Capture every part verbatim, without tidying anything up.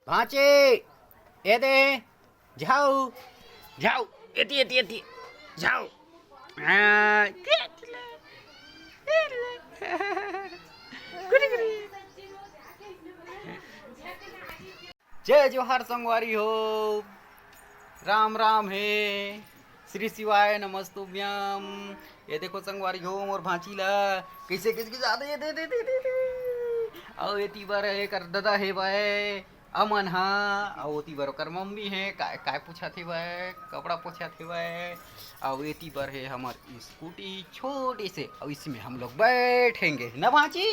भांचे, ए दे, जाओ, जाओ, एती, एती, एती, जाओ। आ, जय जोहार संगवारी हो, राम राम हे, श्री शिवाय नमस्तुभ्यम। ये देखो संगवारी हो, मोर भांची ला कैसे किस किस आते, ये दे, दे, दे, दे, दे। अउ एती बर एकर ददा हे भाई, अमन हा, अउ ओती बर ओकर मम्मी हे, काय, काय पूछत हे भाई, कपड़ा पूछत हे भाई। अउ एती बर हे हमर स्कूटी छोटे से, अउ इसमें हम लोग बैठेंगे ना भांची।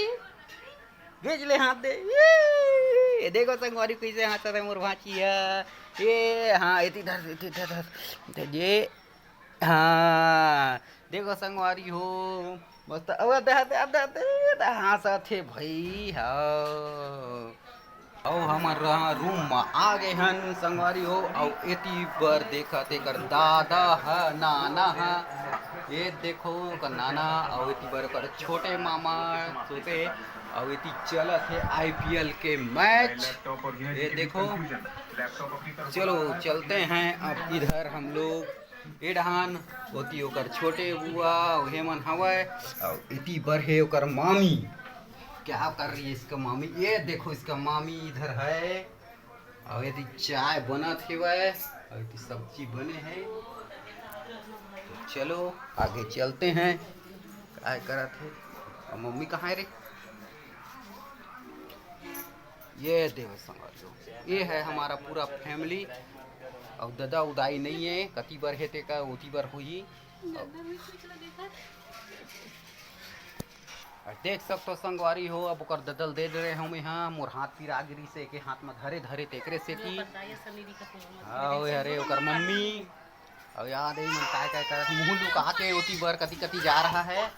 भेज ले हाथ दे। ये, ये देखो संगवारी कैसे हाथ है मोर भांची है। ये हाँ, एती धर, एती धर, धर। ये हाँ, देखो संगवारी हो, मस्त। अब दे, दे, दे, दे, दे, हाँसत हे भाई, हाँ। अउ हमर रूम म आ गे हन संगवारी हो। अउ एती बर देखत एकर दादा ह, नाना ह, ये देखो ओकर नाना, अउ एती बर ओकर छोटे मामा सोते, अउ एती चलत हे आईपीएल के मैच। ये देखो, चलो चलते हैं अब इधर हम लोग। ए डहान ओती ओकर छोटे बुआ, अउ हे मन हवय, अउ एती बर हे ओकर मामी। क्या कर रही है इसका मामी? ये देखो इसका मामी इधर है, अउ एती चाय बनत हेवय, अउ एती सब्जी बने हे। तो चलो आगे चलते हैं, काय करत हे, अउ मम्मी कहाँ है रे? ये देव संगवारी हो, ये है हमारा पूरा फैमिली। अउ ददा उदाई नहीं है, कती बर हे तेका ओती बर होही। अउ देख सकथो संगवारी हो, अब ओकर ददल दे दे रहे हमें। हाँ, मोर हाथ पिरा गिरी से, एके हाथ में धरे धरे तेकरे सेती। हाँ, ओए हरे ओकर मम्मी। अब याद है मन काय काय करत, मुंह लुकाते ओती बर कती कती जा रहा है।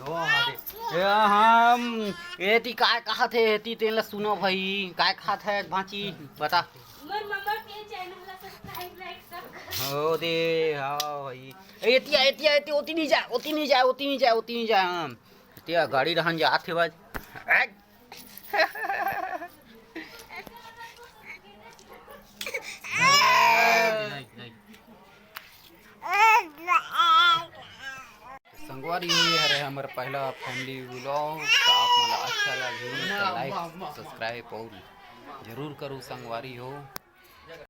ओ हाँ दे। ए, हम एती काय कहत हे, एती तेन ला सुनो भाई, काय कहत हे भांची, बता। मोर मम्मा के चैनल ला सब्सक्राइब, लाइक, सब कर। ओ दे, हाँ भाई। ए, एतिया, एतिया, एतिया, ओती नहीं जाए, ओती नहीं जाए, ओती नहीं जाए, ओती नहीं जाए, हम। एतिया गाड़ी रहन जात हे बस। ए! संगवारी, ये हरे हमर पहला फैमिली व्लॉग। तो आप मन ला अच्छा लगी तो लाइक, सब्सक्राइब और जरूर करो संगवारी हो।